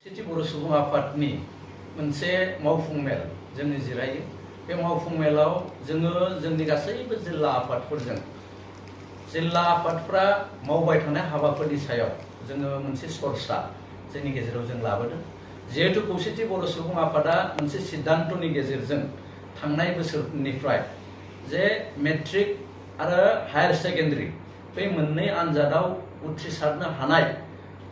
खौसेथि बर' सुबुं आफादनि मोनसे मावफुं मेल जोङो जिरायो। बे मावफुं मेलाव जोङो जोंनि गासैबो जिल्ला आफादफोरजों जिल्ला आफादफ्रा मावबाय थानाय हाबाफोरनि सायाव जोङो मोनसे सरसा जोंनि गेजेराव जों लाबोदों। जिहेतु खौसेथि बर' सुबुं आफादा मोनसे सिद्धान्तनि गेजेरजों थांनाय बोसोरनिफ्राय जे मेट्रिक आरो हायार सेकेन्डारि बे मोननै आनजादाव उथ्रिसारनो हानाय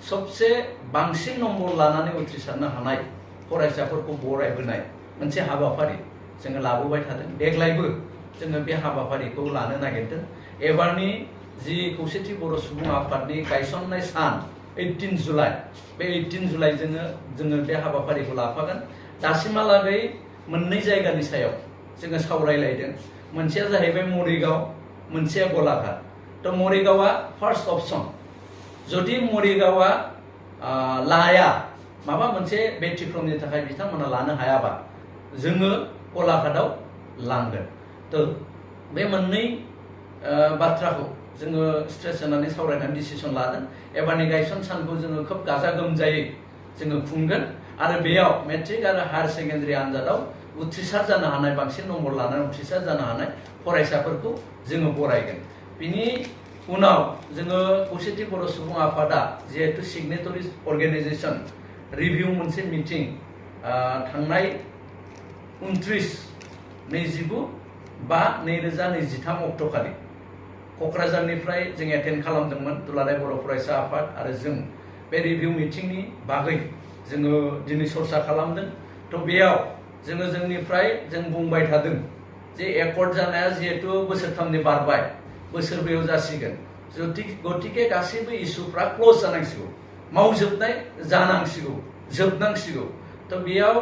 सबसे बांसिन नम्बर लानानै उथ्रिसारनो हानाय फरायसाफोरखौ बरायबोनाय मोनसे हाबाफारि जोङो लाबोबाय थादों। देग्लायबो जोङो बे हाबाफारिखौ लानो नागिरदों। एबारनि जि खौसेथि बर' सुबुं आफादनि गायसननाय सान 18 जुलाइ बे 18 जुलाइ जोङो बे हाबाफारिखौ लाफागोन। दासिमहालागै मोननै जायगानि सायाव जोङो सावरायलायदों। मोनसेया जाहैबाय मरिगाव, मोनसेया गलाघाट। तो मरिगावआ फार्स्ट अपसन। जुदि मरिगावआ लाया माबा मोनसे व्यतिक्रमनि थाखाय बिथांमोना लानो हायाबा जोङो गलाघाटआव लांगोन। तो बे मोननै बाथ्राखौ जोङो स्ट्रेस होनानै सावरायनानै डिसिसन लादों। एबारनि गायसन सानखौ जोङो खोब गाजा गोमजायै जोङो खुंगोन आरो बेयाव मेट्रिक आरो हायार सेकेन्डारि आनजादाव उथ्रिसार जानो हानाय बांसिन नम्बर लानानै उथ्रिसार जानो हानाय फरायसाफोरखौ जोङो बरायगोन। बिनि उनाव जोङो खौसेथि बर' सुबुं आफादा जिहेतु सिगनेटरि अर्गेनाइजेसन रिभिउ मोनसे मिटिं थांनाय 29/5/2023 अक्ट'खालि क'क्राझारनिफ्राय जों एटेन्ड खालामदोंमोन। दुलाराय बर' फरायसा आफाद आरो जों बे रिभिउ मिटिंनि बागै जोङो दिनै सरसा खालामदों। तो बेयाव जोङो जोंनिफ्राय जों बुंबाय थादों जे एकर्ड जानाया जिहेतु बोसोरथामनि बारबाय, बोसोरब्रैयाव जासिगोन। गतिके गासैबो इस्युफ्रा क्लोज जानांसिगौ, मावजोबनाय जानांसिगौ, जोबनांसिगौ। तो बेयाव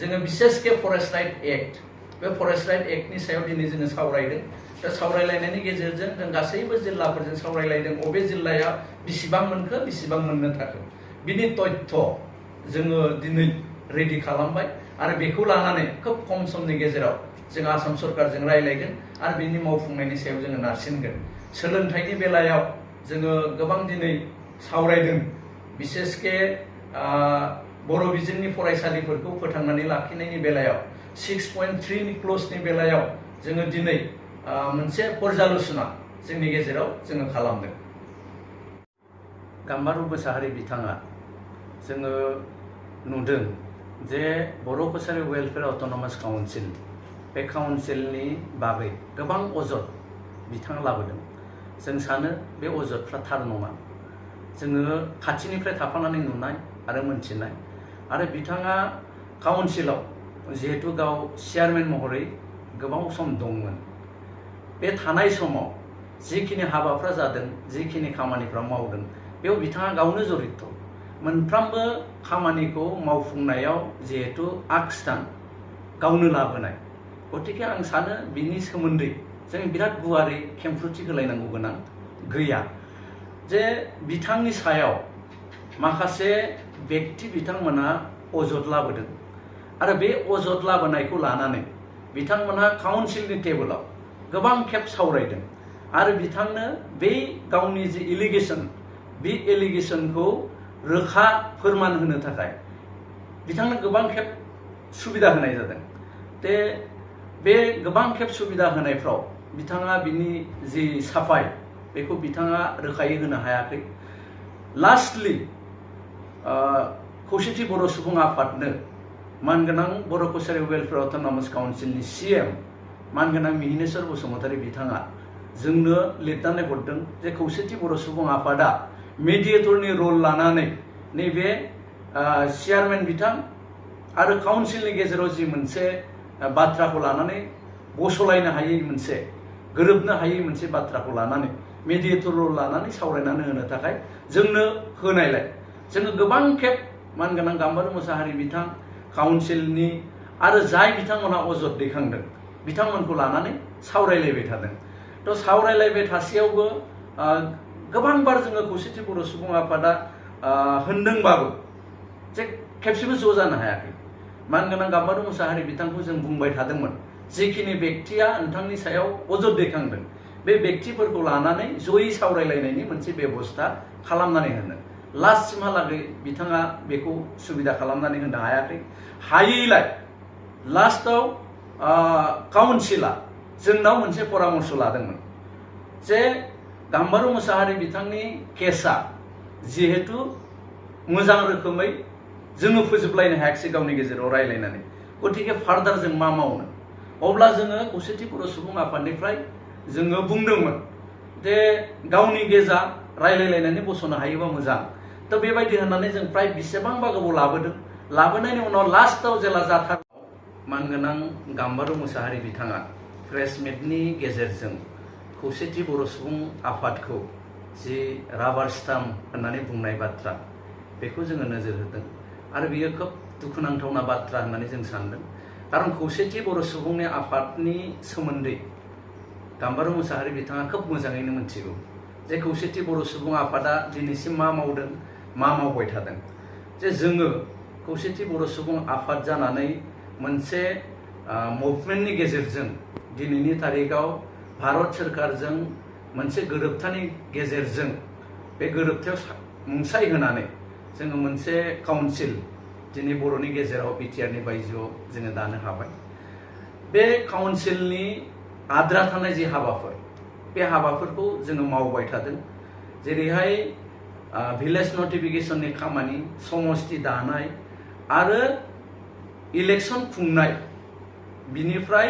जोङो बिसेसके फरेस्ट राइट एक्ट, बे फरेस्ट राइट एक्टनि सायाव दिनै जोङो सावरायदों। दा सावरायलायनायनि गेजेरजों जों गासैबो जिल्लाफोरजों सावरायलायदों अबे जिल्लाया बेसेबां मोनखो, बेसेबां मोननो थाखो, बिनि तथ्य जोङो दिनै रेडि खालामबाय आरो बेखौ लानानै खोब खम समनि गेजेराव जों आसाम सरकारजों रायलायगोन आरो बिनि मावफुंनायनि सायाव जोङो नारसिनगोन। सोलोंथाइनि बेलायाव जोङो गोबां दिनै सावरायदों। बिसेसके बर' बिजोंनि फरायसालिफोरखौ फोथांनानै लाखिनायनि बेलायाव 6.3 नि क्लजनि बेलायाव जोङो दिनै मोनसे पर्यालोचना जोंनि गेजेराव जोङो खालामदों। गाम्बारु मोसाहारि बिथाङा जोङो नुदों जे बर' कसारि वेलफेयार अट'नमास काउन्सिल, बे काउन्सिलनि बागै गोबां अजद बिथाङा लाबोदों। जों सानो बे अजदफ्रा थार नङा। जोङो खाथिनिफ्राय थाफानानै नुनाय आरो मोनथिनाय आरो बिथाङा काउन्सिलाव जिहेतु गाव चेयारमेन महरै गोबाव सम दंमोन। बे थानाय समाव जिखिनि हाबाफ्रा जादों, जिखिनि खामानिफ्रा मावदों, बेयाव बिथाङा गावनो जड़ित। मोनफ्रोमबो खामानिखौ मावफुंनायाव जिहेतु आगस्थान गावनो लाबोनाय। गतिके आं सानो बिनि सोमोन्दै जों बिराद गुवारै खेंफ्रुथि होलायनांगौ गोनां गैया। जे बिथांनि सायाव माखासे व्यक्ति बिथांमोना अजद लाबोदों आरो बे अजद लाबोनायखौ लानानै बिथांमोनहा काउन्सिलनि टेबोलाव गोबां खेब सावरायदों आरो बिथांनो बे गावनि जे एलिगेसन, बे एलिगेसनखौ रोखा फोरमान होनो थाखाय बिथांनो गोबां खेब सुबिदा होनाय जादों। बे गोबां खेब सुबिदा होनायफ्राव बिथाङा बिनि जि साफाय बेखौ बिथाङा रोखायै होनो हायाखै। लास्टलि खौसेथि बर' सुबुं आफादनो मानगोनां बर' कसारि वेलफेयार अट'नमास काउन्सिलनि CM मानगोनां मिहिनेश्वर बसुमतारी बिथाङा जोंनो लिरनानै हरदों जे खौसेथि बर' सुबुं आफादा मेडिएटरनि रल लानानै नैबे चेयारमेन बिथां आरो काउन्सिलनि गेजेराव जि मोनसे बाथ्राखौ लानानै गसलायनो हायै मोनसे, गोरोबनो हायै मोनसे बाथ्राखौ लानानै मेडिएटर रल लानानै सावरायनानै होनो थाखाय जोंनो होनायलाय जोङो गोबां खेब मानगोनां गाम्बारु मोसाहारि बिथां, काउन्सिलनि आरो जाय बिथांमोनहा अजद दैखांदों बिथांमोनखौ लानानै सावरायलायबाय थादों। तो सावरायलायबाय थासेयावबो गोबांबार जोङो खौसेथि बर' सुबुं आफादा होनदोंबाबो जे खेबसेबो ज' जानो हायाखै। मानगोनां गाम्बारु मोसाहारि बिथांखौ जों बुंबाय थादोंमोन जिखिनि व्यक्तिया नोंथांनि सायाव अजद दैखांदों बे व्यक्तिफोरखौ लानानै जयै सावरायलायनायनि मोनसे बेबस्था खालामनानै होनो। लास्टसिमहालागै बिथाङा बेखौ सुबिदा खालामनानै होनो हायाखै। हायैलाय लास्टआव काउन्सिला जोंनाव मोनसे परामर्श लादोंमोन जे गाम्बारु मोसाहारि बिथांनि केसा जिहेतु मोजां रोखोमै जोङो फोजोबलायनो हायाखिसै गावनि गेजेराव रायलायनानै, गतिके फार्दार जों मा मावनो? अब्ला जोङो खौसेथि बर' सुबुं आफादनिफ्राय जोङो बुंदोंमोन जे गावनि गेजा रायलायलायनानै बस'नो हायोबा मोजां। थ' बेबायदि होननानै जों प्राय बेसेबांबा गोबाव लाबोदों। लाबोनायनि उनाव लास्टआव जेला जाथार मानगोनां गाम्बारु मोसाहारि बिथाङा प्रेस मिटनि गेजेरजों खौसेथि बर' सुबुं आफादखौ जि राबार स्टाम्प होननानै बुंनाय बाथ्रा बेखौ जोङो नोजोर होदों आरो बियो खोब दुखुनांथावना बाथ्रा होननानै जों सानदों। खारन खौसेथि बर' सुबुंनि आफादनि सोमोन्दै गाम्बारु मोसाहारि बिथाङा खोब मोजाङैनो मिथिगौ जे खौसेथि बर' सुबुं आफादा दिनैसिम मा मावदों, मा मावबाय थादों। जे जोङो खौसेथि बर' सुबुं आफाद जानानै मोनसे मुभमेन्टनि गेजेरजों दिनैनि तारिखाव भारत सोरखारजों मोनसे गोरोबथानि गेजेरजों बे गोरोबथायाव मुंसाइ होनानै जोङो मोनसे काउन्सिल दिनै बर'नि गेजेराव बिटिआरनि बायजोआव जोङो दानो हाबाय। बे काउन्सिलनि आद्रा थानाय जि हाबाफोर बे हाबाफोरखौ जोङो मावबाय थादों। जेरैहाय भिलेज नटिफिकेशननि खामानि, समस्ति दानाय आरो इलेक्सन खुंनाय, बिनिफ्राय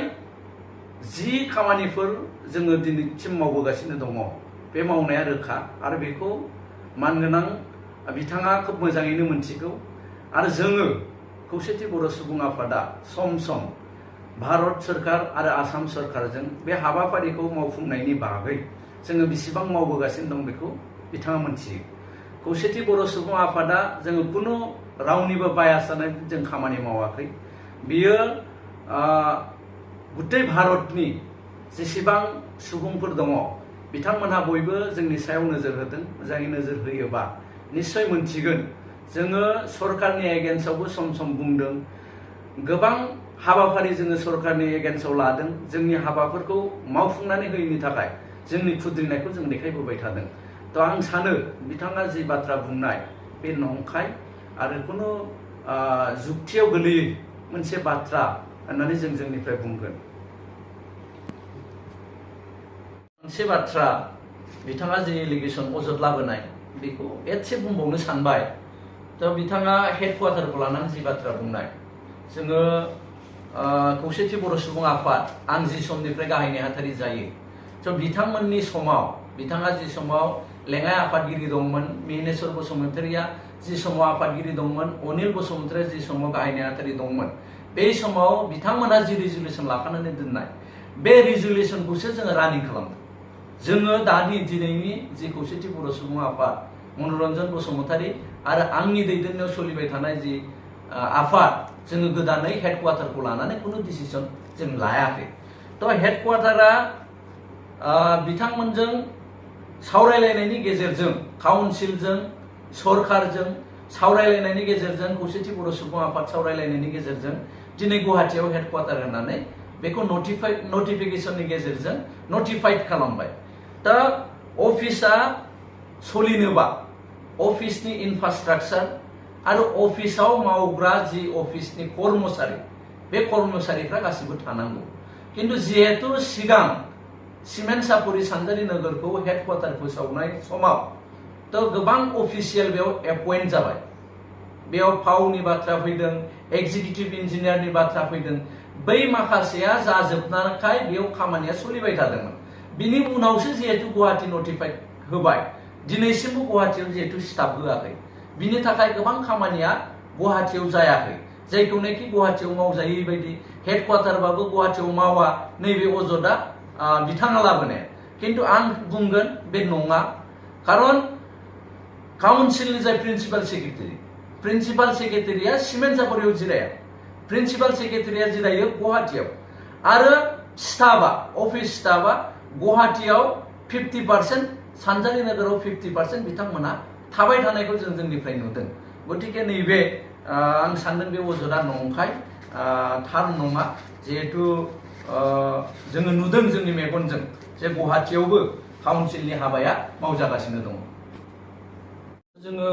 जि खामानिफोर जोङो दिनैसिम मावबोगासिनो दङ बे मावनाया रोखा आरो बेखौ मानगोनां बिथाङा खोब मोजाङैनो मिथिगौ। आरो जोङो खौसेथि बर' सुबुं आफादा सम सम भारत सोरखार आरो आसाम सोरखारजों बे हाबाफारिखौ मावफुंनायनि बागै जोङो बेसेबां मावबोगासिनो दं बेखौ बिथाङा मिथियो। खौसेथि बर' सुबुं आफादा जोङो खुनु रावनिबो बायास जानाय जों खामानि मावाखै। बियो गुतै भारतनि जेसेबां सुबुंफोर दङ बिथांमोनहा बयबो जोंनि सायाव नोजोर होदों। मोजाङै नोजोर होयोबा निश्चय मोनथिगोन। जोङो सरकारनि एगेन्स्टआवबो सम सम बुंदों, गोबां हाबाफारि जोङो सरकारनि एगेन्स्टआव लादों। जोंनि हाबाफोरखौ मावफुंनानै होयैनि थाखाय जोंनि खुद्रिनायखौ जों देखायबोबाय थादों। थ' आं सानो बिथाङा जि बाथ्रा बुंनाय बे नंखाय आरो खुनु जुक्तियाव गोलैयै मोनसे बाथ्रा होननानै जों जोंनिफ्राय बुंगोन। मोनसे बाथ्रा बिथाङा जि एलिगेसन अजद लाबोनाय बेखौ एसे बुंबावनो सानबाय। थ' बिथाङा हेडक्वार्टारखौ लानानै जि बाथ्रा बुंनाय, जोङो खौसेथि बर' सुबुं आफाद आं जि समनिफ्राय गाहाय नेहाथारि जायो, थ' बिथांमोननि समाव बिथाङा जि समाव लेङाइ आफादगिरि दंमोन, मिहिनेश्वर बसुमतारिया जि समाव आफादगिरि दंमोन, अनिल बसुमतारिया जि समाव गाहाय नेहाथारि दंमोन, बे समाव बिथांमोनहा जि रिजुलेसन लाखानानै दोननाय बे रिजुलेसनखौसो जोङो रानिं खालामदों। जोङो दानि दिनैनि जि खौसेथि बर' सुबुं आफाद मनरन्जन बसुमतारी आरो आंनि दैदेननायाव सोलिबाय थानाय जि आफाद, जोङो गोदानै हेडक्वार्टारखौ लानानै खुनु डिसिसन जों लायाखै। थ' हेडक्वार्टारा बिथांमोनजों सावरायलायनायनि गेजेरजों, काउन्सिलजों सरकारजों सावरायलायनायनि गेजेरजों, खौसेथि बर' सुबुं आफाद सावरायलायनायनि गेजेरजों दिनै गुवाहाटियाव हेडक्वार्टार होनानै बेखौ नटिफिकेशननि गेजेरजों नटिफाइड खालामबाय। दा अफिसा सोलिनोबा अफिसनि इनफ्रास्ट्राक्चार आरो अफिसाव मावग्रा जि अफिसनि कर्मचारि, बे कर्मचारिफ्रा गासिबो थानांगौ। किन्तु जिहेतु सिगां सिमेन्ट सापरि सानजारि नोगोरखौ हेडक्वार्टार फोसावनाय समाव थ' गोबां अफिसियेल बेयाव एपइन्ट जाबाय। बेयाव फावनि बाथ्रा फैदों, एक्जिकिउटिभ इन्जिनियारनि बाथ्रा फैदों। बै माखासेया जाजोबनायखाय बेयाव खामानिया सोलिबाय थादोंमोन। बिनि उनावसो जिहेतु गुवाहाटि नटिफाइड होबाय, दिनैसिमबो गुवाहाटियाव जिहेतु स्टाफ होआखै, बिनि थाखाय गोबां खामानिया गुवाहाटियाव जायाखै। जायखौनाखि गुवाहाटियाव मावजायै बायदि हेडक्वार्टारबाबो गुवाहाटियाव मावा, नैबे अजदआ बिथाङा लाबोनाय। किन्तु आं बुंगोन बे नङा। खारन काउन्सिलनि जाय प्रिन्सिपाल सेक्रेटारिया सिमेन्ट सापरियाव जिराया, प्रिन्सिपाल सेक्रेटारिया जिरायो गुवाहाटियाव, आरो स्टाफआ अफिस स्टाफआ गुवाहाटियाव 50%, सानजारि नोगोराव 50% बिथांमोना थाबाय थानायखौ जों जोंनिफ्राय नुदों। गतिके नैबे आं सानदों बे अजदआ नंखाय, थार नङा। जिहेतु जोङो नुदों जोंनि मेगनजों जे गुवाहाटियावबो काउन्सिलनि हाबाया मावजागासिनो दङ। जोङो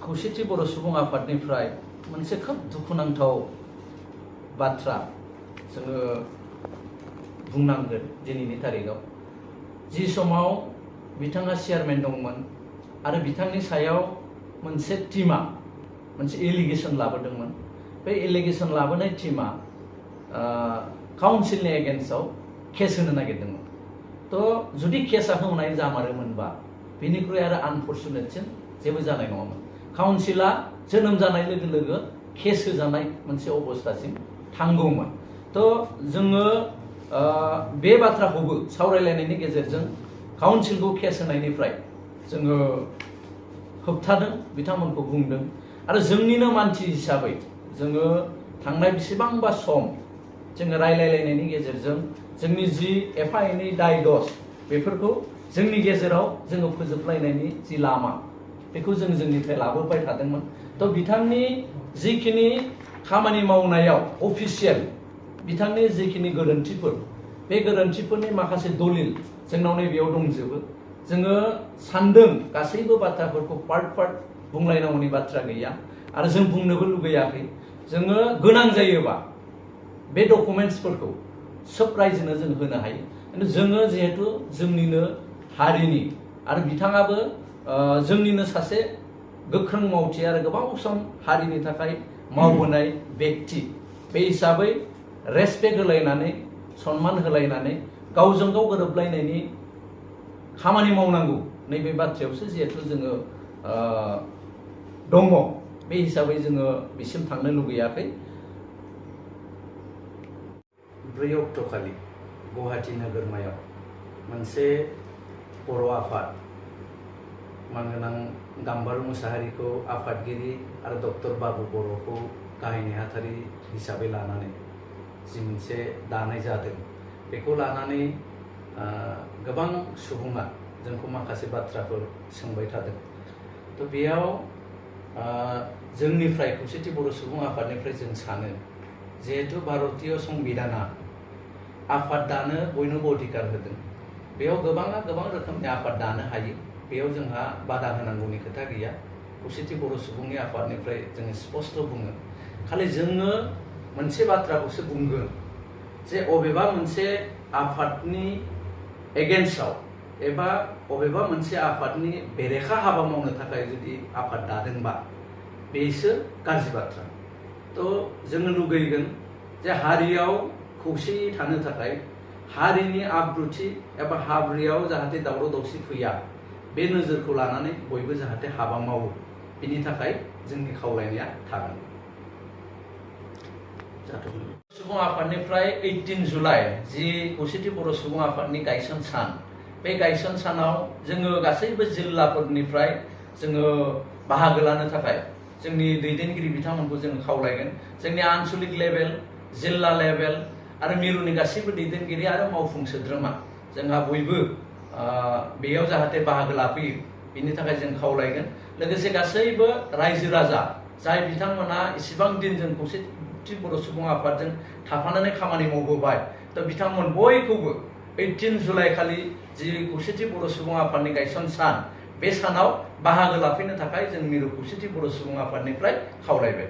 खौसेथि बर' सुबुं आफादनिफ्राय मोनसे खोब दुखुनांथाव बाथ्रा जोङो बुंनांगोन दिनैनि तारिखाव। जि समाव बिथाङा चेयारमेन दंमोन आरो बिथांनि सायाव मोनसे टीमा मोनसे एलिगेशन लाबोदोंमोन। बे एलिगेशन लाबोनाय टीमा काउन्सिलनि एगेन्स्टआव केस होनो नागिरदोंमोन। तो जुदि केसा होनाय जामारोमोनबा बेनिख्रुइ आरो आनफर्चुनेटसिन जेबो जानाय नङामोन। काउन्सिला जोनोम जानाय लोगो लोगो केस होजानाय मोनसे अबस्थासिम थांगौमोन। तो जोङो बे बाथ्राखौबो सावरायलायनायनि गेजेरजों काउन्सिलखौ केस होनायनिफ्राय जोङो होबथादों, बिथांमोनखौ बुंदों। आरो जोंनिनो मानसि हिसाबै जोङो थांनाय बेसेबांबा सम जोङो रायलायलायनायनि गेजेरजों जोंनि जि एफा एनै दाय दस बेफोरखौ जोंनि गेजेराव जोङो फोजोबलायनायनि जि लामा बेखौ जों जोंनिफ्राय लाबोबाय थादोंमोन। तो बिथांनि जिखिनि खामानि मावनायाव अफिसियेल बिथांनि जिखिनि गोरोन्थिफोर, बे गोरोन्थिफोरनि माखासे दलिल जोंनाव नैबेयाव दंजोबो। जोङो सानदों गासैबो बाथ्राफोरखौ पार्ट पार्ट बुंलायनांगौनि बाथ्रा गैया आरो जों बुंनोबो लुगैयाखै। जोङो गोनां जायोबा बे डकुमेन्ट्सफोरखौ सोब रायजोनो जों होनो हायो। खिन्थु जोङो जिहेतु जोंनिनो हारिनि आरो बिथाङाबो जोंनिनो सासे गोख्रों मावथि आरो गोबाव सम हारिनि थाखाय मावबोनाय व्यक्ति, बे हिसाबै रेसपेक्ट होलायनानै सन्मान होलायनानै गावजों गाव गोरोबलायनायनि खामानि मावनांगौ नैबे बाथ्रायावसो जिहेतु जोङो दङ। बे हिसाबै जोङो बिसिम थांनो लुगैयाखै। 4 अक्ट'खालि गुवाहाटी नोगोरमायाव मोनसे बर' आफाद मानगोनां गाम्बारु मुसाहारिखौ आफादगिरि आरो डक्टर बाबु बर'खौ गाहाय नेहाथारि हिसाबै लानानै जि मोनसे दानाय जादों, बेखौ लानानै गोबां सुबुङा जोंखौ माखासे बाथ्राफोर सोंबाय थादों। तो बेयाव जोंनिफ्राय खौसेथि बर' सुबुं आफादनिफ्राय जों सानो जिहेतु भारतीय संबिधाना आफाद दानो बयनोबो अधिकार होदों। बेयाव गोबाङा गोबां रोखोमनि आफाद दानो हायो, बेयाव जोंहा बादा होनांगौनि खोथा गैया। खौसेथि बर' सुबुंनि आफादनिफ्राय जोङो स्पष्ट बुङो, खालि जोङो मोनसे बाथ्राखौसो बुंगोन जे अबेबा मोनसे आफादनि एगेन्स्टआव एबा अबेबा मोनसे आफादनि बेरेखा हाबा मावनो थाखाय जुदि आफाद दादोंबा बेसो गाज्रि बाथ्रा। तो जोङो लुगैगोन जे हारियाव खौसेयै थानो थाखाय हारिनि आब्रुथि एबा हाब्रियाव जाहाथे दावराव दावसि फैया, बे नोजोरखौ लानानै बयबो जाहाथे हाबा मावो, बेनि थाखाय जोंनि खावलायनाया थागोन। सुबुं आफादनिफ्राय 18 जुलाइ जि खौसेथि बर' सुबुं आफादनि गायसन सान, बे गायसन सानाव जोङो गासैबो जिल्लाफोरनिफ्राय जोङो बाहागो लानो थाखाय जोंनि दैदेनगिरि बिथांमोनखौ जोङो खावलायगोन। जोंनि आनसलिक लेभेल, जिल्ला लेभेल आरो मिरुनि गासैबो दैदेनगिरि आरो मावफुं सोद्रोमा जोंहा बयबो बेयाव जाहाथे बाहागो लाफैयो, बिनि थाखाय जों खावलायगोन। लोगोसे गासैबो रायजो राजा जाय बिथांमोना इसिबां दिन जों खौसेथि बर' सुबुं आफादजों थाफानानै खामानि मावबोबाय, तो बिथांमोन बयखौबो 18 जुलाइ खालि जि खौसेथि बर' सुबुं आफादनि गायसन सान, बे सानाव बाहागो लाफैनो थाखाय जों मिरु खौसेथि बर' सुबुं आफादनिफ्राय खावलायबाय।